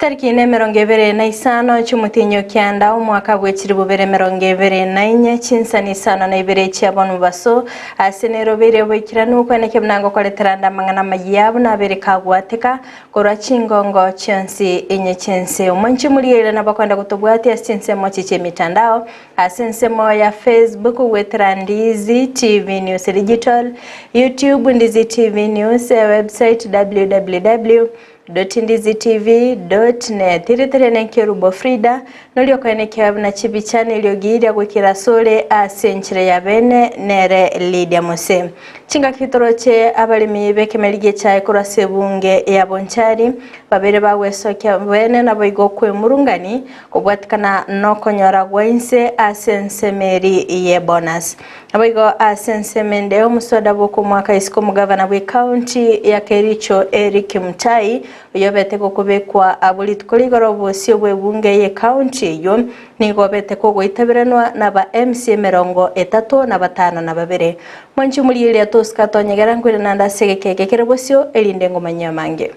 Chitariki 25 chi'omotienyi o kianda omwaka bwe 2024, chinsani isano na ibere chia bono mobaso, ase nerobeire oboikeranu kweneke buna ngokoretera ande amang'ana amayia buna abere kagwateka korwa chingongo chionsi inye chi'ense. Omwanchi omorigereria nabo akwenda gotobwatia ase chinsemo echi chi'emitandao, ase ensemo ya Facebook goetera Ndizi TV News Digital, YouTube Ndizi TV News, website www. Ndizitv.net Ritere nekerubo Frida, noria okoenekia buna chibicha neriogi ria goikera asore ase enchera ya bene nere Lydia Mose. Chingaki toroche abaremi b'ekemeri gi'echae korwa ase ebunge ya Bonchari babere bagwesokia bene naboigo kwemurungani kobwatikana nokonyora gwa inse ase ensemo eri y'ebonus. Naboigo ase ensemo ende omosoda bw'okomwaka isiko omogavana bw'ecounty ya Kericho Eric Mutai oyobete gokobekwa abwo rituko rigoro obosio bw'ebunge y'ecounty eyio nigo obete kogoitaberanwa naba MCA 35. Mwanche omorigereria tosika tonyegera nkwire naende ase egeka eke kere bosio erinde ngomanyie amange.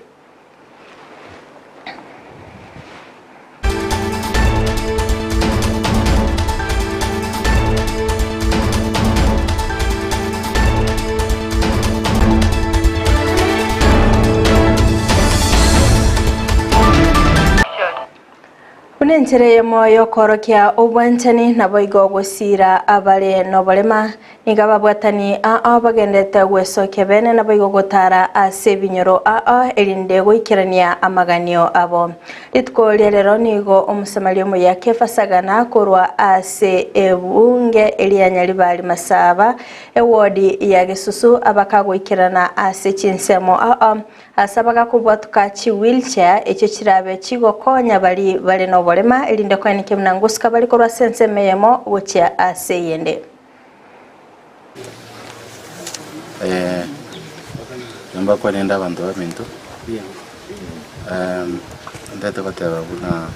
Buna enchera eyemo y'okoorokia obwanchani, naboigo gosiira abare noborema. Nigo ababwatani ao bagenderete gwesokia bene naboigo gotara ase ebinyoro ao erinde goikerania amaganio abo. Rituko ria rero nigo Omosamaria omuya Kefa Sagana korwa ase ebunge eria Nyaribari Masaba, ewodi ya Gesusu abakagoikerana ase chinsemo ao Ase abagakobwatoka chi-wheelchair echio chirabe chigokonya baria bare noborema, erinde koenekia buna ngosika bare korwa ase ensemo eyemo gochia ase eyende. Eh, nyomba kwarende abanto baminto, ntagete goteba buna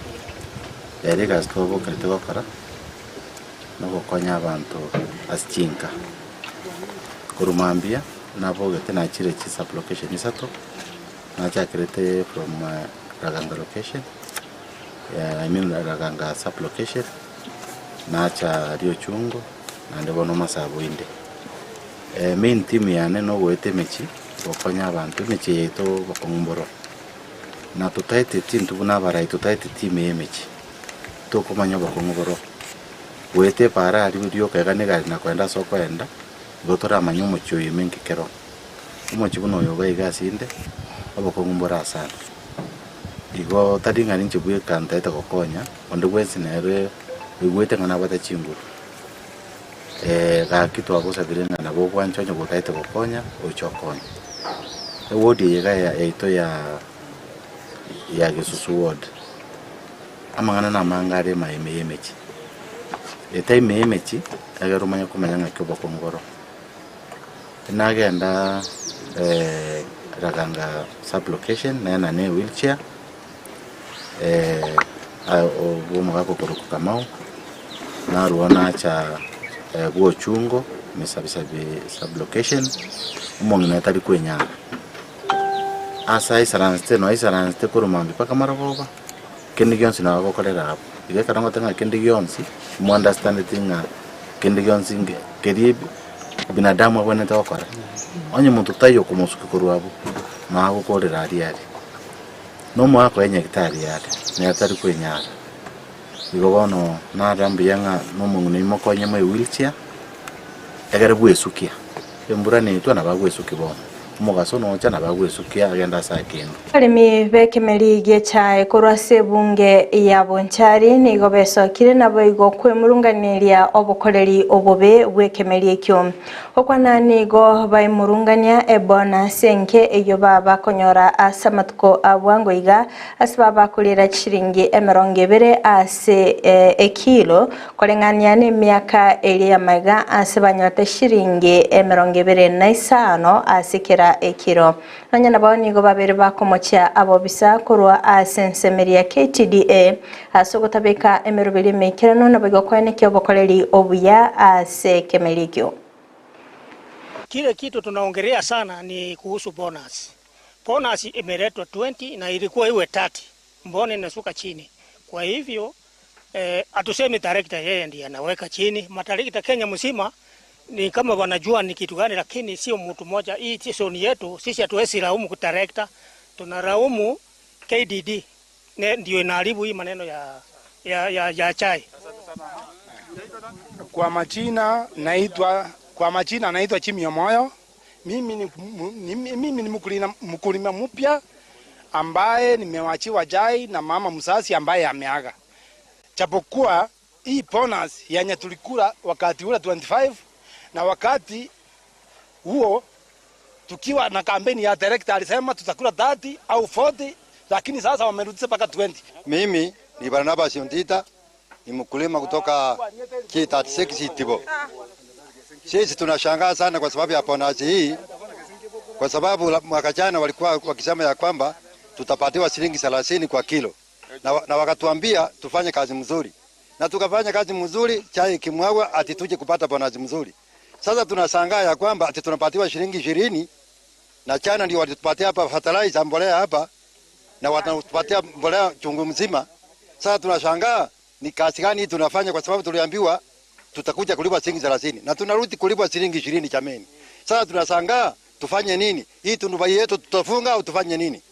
ere egasi twabokerete gokora, nogokonya abanto ase chinka. Korwa mambia. Nabogete nachire chi sub location isato, nachakerete from Raganga location, I mean Raganga sub location, nacha Riochungo, naende bono Masabo inde. Main theme yane nogoeta emechie, gokonya abanto, emechie yaito bokong'u mboro, na totaeteti intwe buna abarai totaeti team ya emechie, tokomanya obokong'u boro. Goeta epaara aria rioka iga na egari na koenda ase okoenda. Igo toramanye omochie oyo ime inki kero. Omochie buna oyo iga iga ase inde, obokong'u mbore asare. Igo tari ng'a ninche bweka ntaete gokonya, onde bwensi nere oigwete ng'a nabwate chinguru. Gaki twagosabire ng'a nabo ogwancha onye gotaete gokonya, oche okonye. Eward eye iga yaito ya ya Gesusu ward, amang'ana namange are ime ime ya emechie. Etime ya emechie, egere omanye komanya ng'aki obokong'u boro. Nagenda Raganga sub location, naenda na ewheelchair, obwo omogaka okorokwa Kamau, narwo nacha bwochungo Misabisabi sub location, omong'ina tari kwenyara. Ase aisaransete no aisaransete korwa mambia mpaka marogoba. Kende gionsi nabo agokorera abwo. Igo ekero ngoteba ng'a kende gionsi, mo understandeti ng'a kende gionsi nge keria binadamu abwenerete gokora, onye monto taiyo okomosukia korwa abwo, nabo agokorera aria aria. Na omwaka oye nyagetari are, nere tari kwenyara. Igo bono narora mbuya ng'a na omong'ina oyio mokonye moe wheelchair, egere bwesukia. Embura netwa nabo agwesukia bono, omogaso nocha nabo agwesukia agende ase akende. Abaremi b'ekemeri gi'echae korwa ase ebunge ya Bonchari nigo besokire naboigo kwemurunganeria obokoreri obobe bw'ekemeri ekio. Gokwana nigo baimurungania ebonus enke eyio baba konyora ase amatuko a bwango iga ase baba koriera chishiringi 20 ase ekilo Koreng'ania nemiaka eria y'amaiga ase banyorete chiringi 25 ase kera ekiro. Nonya nabo nigo babere bakomochia abobisa korwa ase ensemeri ya KTDA ase ogotabeka emeroberi emeikeranu naboigo koenekia obokoreri obuya ase ekemeri ekio. Kile kitu tunaongelea sana ni kuhusu bonus. Bonus imeletwa 20 na ilikuwa iwe 30. Mbona inashuka chini? Kwa hivyo hatusemi director yeye ndiye anaweka chini. Madirector Kenya mzima ni kama wanajua ni kitu gani, lakini sio mtu mmoja. Hii zone yetu sisi hatuwezi laumu director, tunalaumu KDD ne, ndio inaharibu hii maneno ya chai. Kwa majina naitwa Jimmy Omoyo. Mimi ni mkulima mpya ambaye nimewachiwa chai na mama mzazi ambaye ameaga. Japokuwa hii bonus yenye tulikula wakati ule 25 na wakati huo tukiwa na kampeni ya director alisema tutakula 30 au 40, lakini sasa wamerudisha mpaka 20. Mimi ni Barnabas Ontita, ni mkulima kutoka K36 Itibo. Sisi tunashangaa sana kwa sababu ya bonus hii, kwa sababu mwaka jana walikuwa wakisema ya kwamba tutapatiwa shilingi 30 kwa kilo na wakatuambia tufanye kazi mzuri na tukafanya kazi mzuri, chai ikimwagwa ati tuje kupata bonus mzuri. Sasa tunashangaa ya kwamba ati tunapatiwa shilingi 20 na jana ndio walitupatia hapa fertilizer mbolea hapa na wanatupatia mbolea chungu mzima. Sasa tunashangaa ni kazi gani hii tunafanya, kwa sababu tuliambiwa tutakuja kulipwa shilingi 30 na tunarudi kulipwa shilingi 20 jameni. Sasa tunashangaa tufanye nini? Hii tundubai yetu tutafunga au tufanye nini?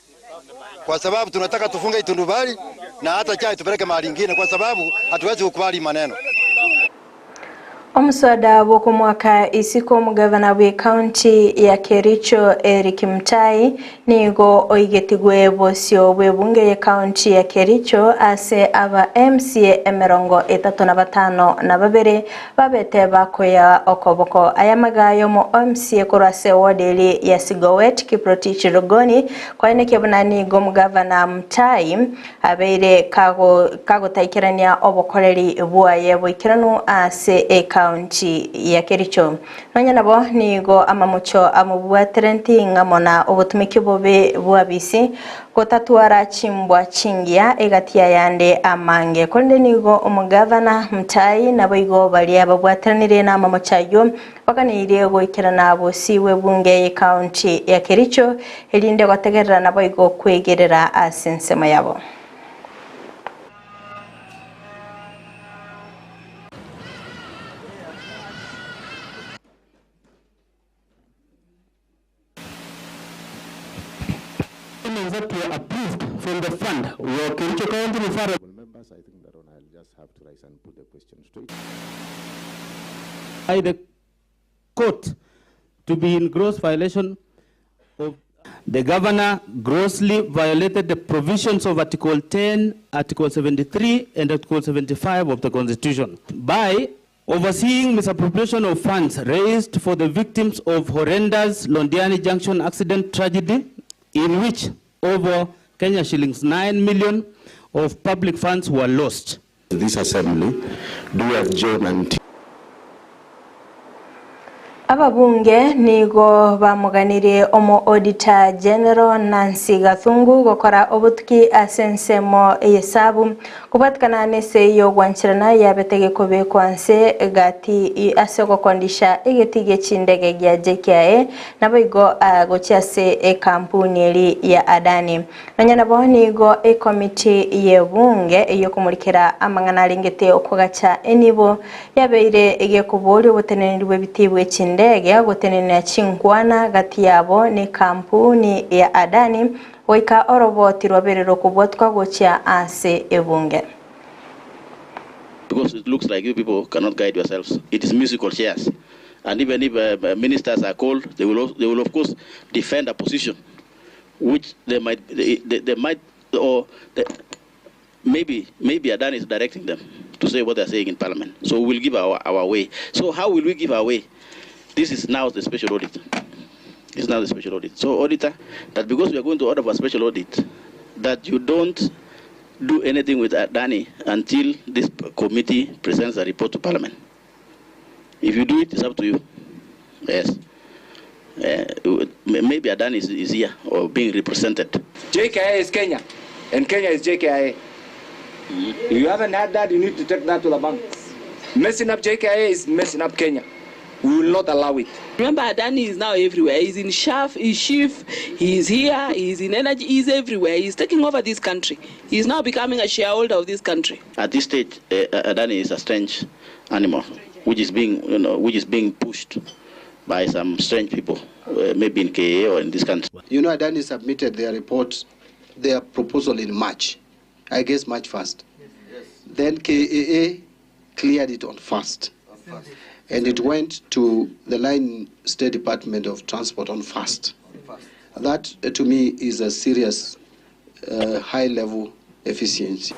Kwa sababu tunataka tufunge hii tundubari na hata chai tupeleke mahali ingine, kwa sababu hatuwezi kukubali maneno. Omuswada bw'okumwaka isiko omugavana bwe county ya Kericho Eric Mutai nigo oigetigwe bosio bwe bunge ya county ya Kericho ase aba MCA 35 na babere babete bakoya okoboko aya magayo mo MCA korwa ase ward eri ya Sigowet Kiprotich Rogoni kwaenekio buna nigo omugavana Mutai abeire kago kagotaikerania obokoreri bwaye boikeranu ase e county ya Kericho nonya nabo nigo amamucho amubwatere nting'amo na obotumiki bobe bwabisi gotatwara chimbwa chingia egatia yande amange konde nigo omugavana Mutai nabo igo baria babwateranire na amamocho aywo baganeirie goikerana bosiwe bunge ye county ya Kericho erinde gotegerera nabo igo kwegerera ase ensemo yabo. That were approved from the fund were Kericho County Referral. Members, I think that one I'll just have to rise and put the question straight. By the court to be in gross violation of the governor grossly violated the provisions of Article 10, Article 73, and Article 75 of the Constitution by overseeing misappropriation of funds raised for the victims of horrendous Londiani Junction accident tragedy, in which over Kenya shillings 9 million of public funds were lost. This assembly do adjourn until Ababunge nigo bamuganire omo Auditor General Nancy Gathungu gokora obotuki ase ensemo eyesabu kobwatikana nese yogwanchirana yabetege kobekwa nse gati ase ogokondisha egeti gie gia JKIA nabo igo gochia ase ekampuni eri ya Adani nonya nabo nigo ekomiti yebunge eyokomurikera amang'ana arengete okogacha enibo yabeire egekobori oboteneneri bwa ebiti bwa echindege gotenenera chinkwana gati yabo ne kampuni ya Adani goika oroboti rwabererwa kobwatwa gochia ase ebunge. Because it looks like you people cannot guide yourselves. It is musical chairs. And even if ministers are called, they will of course defend a position, which they might, or they, maybe Adani is directing them to say what they're saying in parliament. So we will give our way. So how will we give our way? This is now the special audit. This is now the special audit. So auditor, that because we are going to order for a special audit, that you don't do anything with Adani until this committee presents a report to parliament. If you do it, it's up to you. Yes. Maybe Adani is here or being represented. JKIA is Kenya, and Kenya is JKIA. If you haven't had that, you need to take that to the bank. Messing up JKIA is messing up Kenya. We will not allow it. Remember, Adani is now everywhere. He's in SHAF, he's SHIF, he's here, he's in energy, he's everywhere. He's taking over this country. He's now becoming a shareholder of this country. At this stage, Adani is a strange animal, which is being, you know, which is being pushed by some strange people, maybe in KA or in this country. You know, Adani submitted their report, their proposal in March, I guess March 1st. Yes. Then KAA cleared it on 1st. And it went to the line State Department of Transport on 1st. That, to me, is a serious high-level efficiency.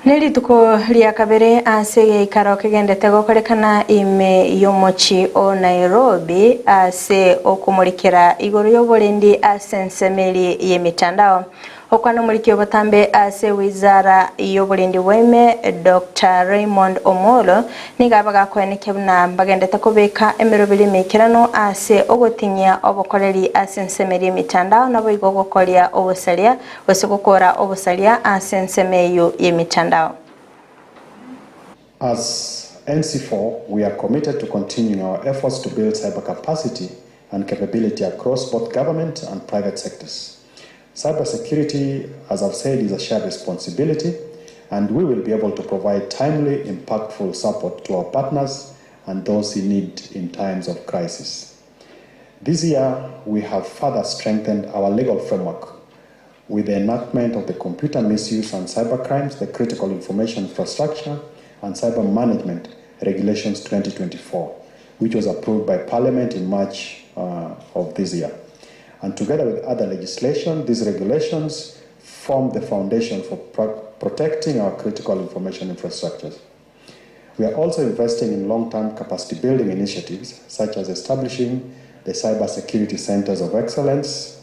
Nĩ rituko rĩa kabere ase gĩikaro kĩgendete gũkorekana ime y'omochi o Nairobi ase okumurikira igũrũ y'oborindi ase ensemeri y'emitandao okwana omuriki obotambe ase wizara y'oborindi bwaime Dr. Raymond Omolo niga bagakoenekia buna bagendete kobeka emeroberi emeikerano ase ogotinyia obokoreri ase ensemeri y'emitandao nabo igo ogokoria obosaria gose gokora obosaria ase ensemo eyo y'emitandao. As NC4, we are committed to continuing our efforts to build cyber capacity and capability across both government and private sectors. Cybersecurity, as I've said, is a shared responsibility, and we will be able to provide timely, impactful support to our partners and those in need in times of crisis. This year, we have further strengthened our legal framework with the enactment of the Computer Misuse and Cybercrimes, the Critical Information Infrastructure and Cyber Management Regulations 2024, which was approved by Parliament in March of this year. And together with other legislation, these regulations form the foundation for protecting our critical information infrastructures. We are also investing in long-term capacity building initiatives, such as establishing the Cybersecurity Centers of Excellence.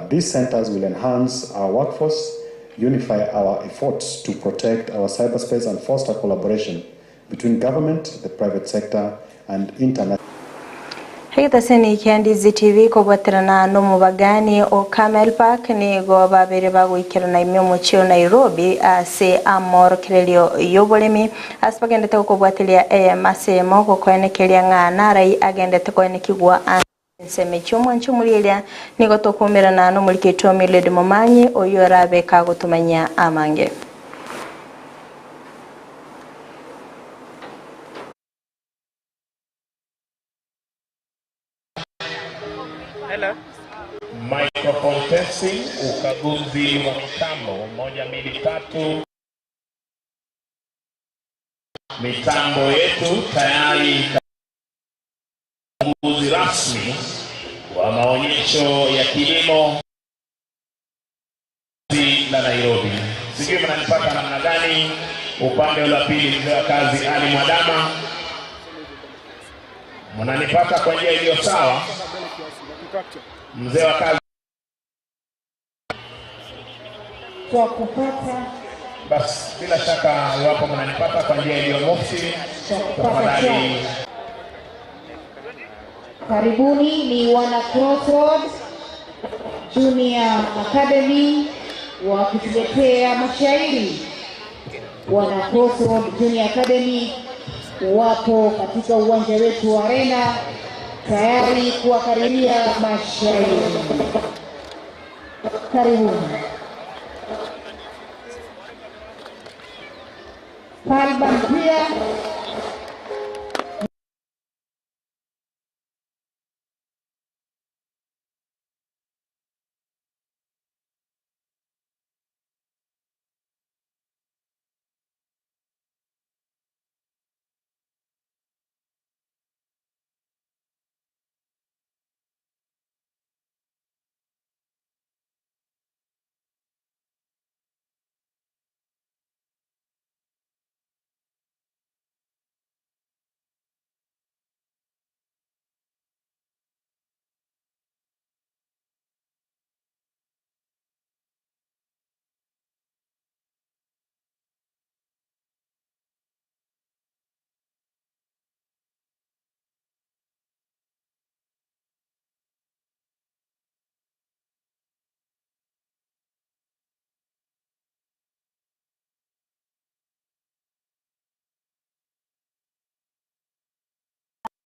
These centers will enhance our workforce, unify our efforts to protect our cyberspace, and foster collaboration between government, the private sector, and international. Egetaseni kia Ndizi TV kobwaterana n'omubagani o Camel Park nigo babere bagoikerana ime omochi o Nairobi ase amorokererio y'oboremi ase bagendete gokobwatiria eyemo emo gokoenekeria ng'a narai agendete koenekigwa ensemo chi'omwancho omorieria nigo tokumerana n'omoriketwa Miled Momanyi oyo orabeka gotumanya amange. Microphone testing, ukaguzi wa mitambo, 1 2 3. Mitambo yetu tayari ukaguzi rasmi wa maonyesho ya kilimo la Nairobi. Sijui mnanipata namna gani? Upande ule wa pili, mzee wa kazi Ali Mwadama, mnanipata kwa njia iliyo sawa? Mzee wa kazi kwa kupata basi, bila shaka iwapo mnanipata kwa njia iliyo mufti, tafadhali. Karibuni ni wana Crossroads Junior Academy wakituletea mashairi. Wana Crossroads Junior Academy wapo katika uwanja wetu wa Arena tayari kuwakariria mashairi. Karibuni. Palba pia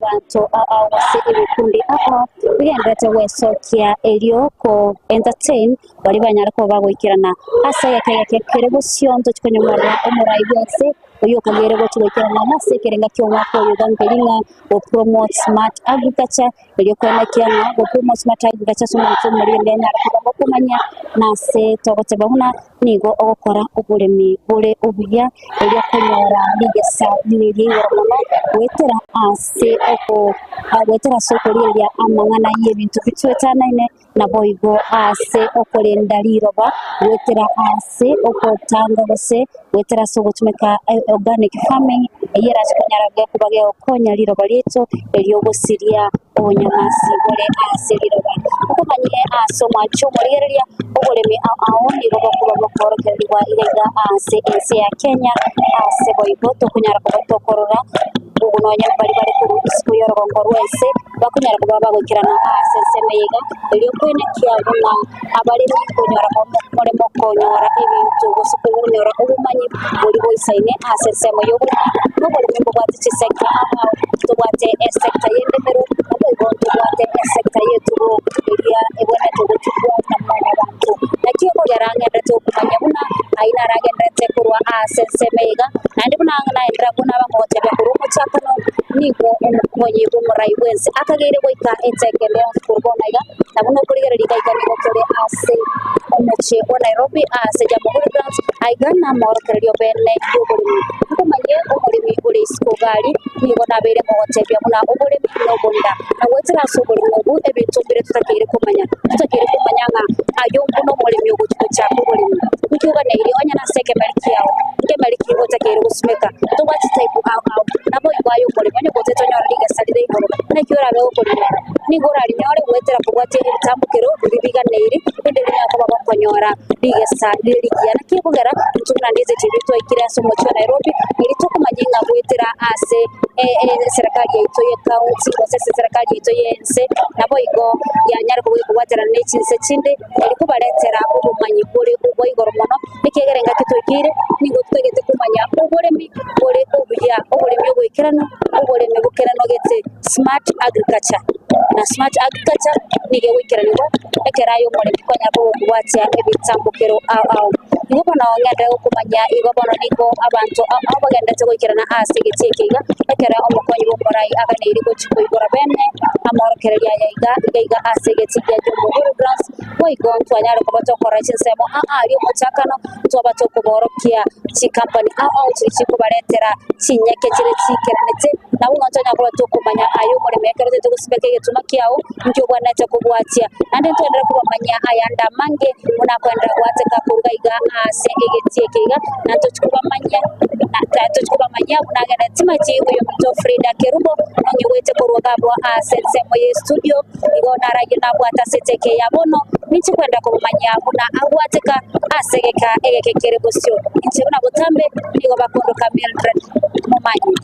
Abanto ao gose ebikundi ao bigendererete gwesokia erio ko entertain baria banyare koba bagoikerana ase egeka egeke kere bosio ntochi konyomorora omorai bwense oyio okageire gochi goikerana nase ekerenga ki'omwaka oyo iga nkeri ng'a go promote smart agriculture erio koenekia ng'a go promote smart agriculture ase omonto omorembe anyare koba gokomanya nase togoteba buna nigo ogokora oboremi bore obuya, erio konyora rigesa rire ria igoro mono, goetera ase oko goetera ase okorigereria amang'ana y'ebinto bitwetanaine, naboigo ase okorenda riroba, goetera ase ogotanga gose goetera ase ogotumeka organic farming, eyio erache konyara koba gegokonya riroba riaito erio gosiria obonyamasi bore ase riroba. Okomanyie ase omwancho omorigereria oboremi ao ao nigo bokoba bokoorokererigwa iga iga ase ense ya Kenya ase boigo tokonyara koba tokorora obo nonye baria bare korwa isiko y'orogongo rw'ense bakonyara koba bagoikerana ase ensemo eye iga erio koenekia buna abaremi konyora more mokonyora ebinto gose konyora obomanyi boria boisaine ase ensemo y'oboremi na oboremi mbobwate chisector ao ao, ntobwate esector y'endemero, naboigo ntobwate esector y'etugo eria ebwenerete gochukwa na mwanyabanto. Naki okogera ng'enderete gokumanya buna ayio naragenderete korwa ase ensemo eye iga, naende buna naenderera buna abangogotebia korwa omochakano, nigo omokonyi bw'omorai bw'ense akageire goika enchera yonsi korwa bono iga. Na buna okorigereria iga iga nigo tore ase omochie o Nairobi ase Jamhuri Grounds, aiga namorokererio bene y'oboremi. Nkomanye omoremi ore isiko iga aria, nigo nabeire mogotebia buna oboremi nobonda, na goetera ase oboremi obwo ebinto mbire totakeire komanya. Totakeire komanya ng'a aye buna omoremi ogochia gochaka oboremi, inki oganeirie onye nase ekemeri kiao, nkemeri ki otakeire gosimeka, tobwati type ao ao. Naboigo aye omoremi onye gotete onyore rigesa rire igoro, naki orabe gokorinyora? Nigo orarinyore goetera kobwatia ebitambokero biria biganeiri, rinde rinyare koba gokonyora rigesa rire rigiya. Naki ekogera intwe buna Ndizi TV twaikire ase omochie o Nairobi, erio tokomanya ng'a goetera ase eserekari yaito ye county gose ase eserekari yaito y'ense, naboigo yanyare kobwaterana ne chinse chinde, erio kobaretera obomanyi bore obwa igoro mono, ekiagera engaki twaikeire nigo totagete komanya oboremi bore obuya, oboremi oboikeranu, oboremi bokeranogete. Smart agriculture, na smart agriculture nigo egoikeranigwa ekero aye omoremi kwanyara kobwatia ebitambokero ao ao. Igo bono ng'ende gokomanya igo bono nigo abanto ao ao bagenderete goikerana ase egetii eke iga, ekero omokonyi bw'omorai aganeiri gochia koigora bene amorokererio aya iga iga iga ase egetii gia Jomo Uhuru Grounds, boigo ntwanyare koba tokorora chinsemo aa aria omochakano ntwaba tokoborokia chikampani ao ao chiria chikobaretera chinyeke chire chikeranete. Nabo ng'a ntonyare koba tokomanya aye omoremi ekero otagete gosibeka egetuma kiao, inki obwenerete kobwatia. Naende ntoenderere kobamanyia ayande amange buna akoenderera goateka korwa iga ase egetii eke iga, na ntochi kobamanyia na tochi kobamanyia buna agende Timothy oyominto Frida Kerubo, nonyigwete korwa iga abwo ase ensemo ye studio, igo narayio nabwate ase eteke eye ya bono, ninche kwenda kobamanyia buna agwateka ase egeka egeke kere bosio. Inche buna botambe nigo bakondoka Mildred Momanyi.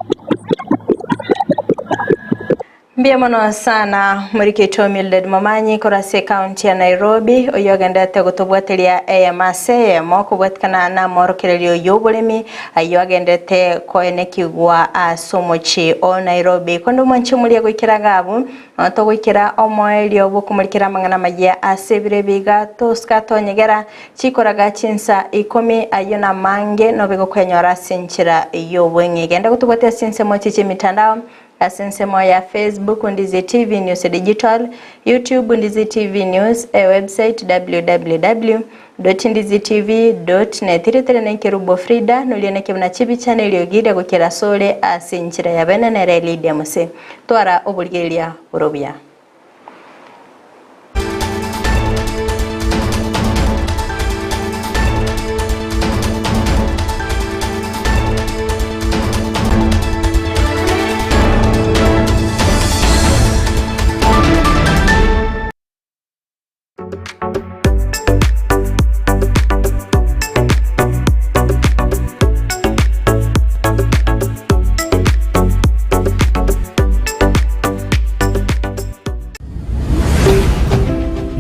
Mbuya mono sana Morikitu Mildred Momanyi korwa ase ekaunti ya Nairobi oyio ogenderete gotobwateria eyemo ase eyemo kobwatikana namorokererio y'oboremi ayio agenderete koenekigwa ase omochie o Nairobi. Konde omwanche omoria goikera iga abwo nonya togoikera omoerio bw'okomorikera amang'ana amayia ase ebiro ebi iga tosika tonyegera chikoraga chinsa ikomi ayio namange nobe gokwenyora ase enchera y'obweng'e. Genda gotobwatia ase ensemo echi chi'emitandao Ase ensemo ya Facebook, Ndizi TV News Digital, YouTube, Ndizi TV News, ewebsite www.ndizitv.net. Ritere na Ekerubo Frida, noria neke buna chibicha na eriogi riria gokera asore ase enchera ya bene nere Lydia Mose. Twara oborigereria bore obuya.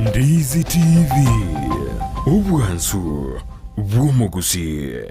Ndizi TV, obwansu bw'omogusii.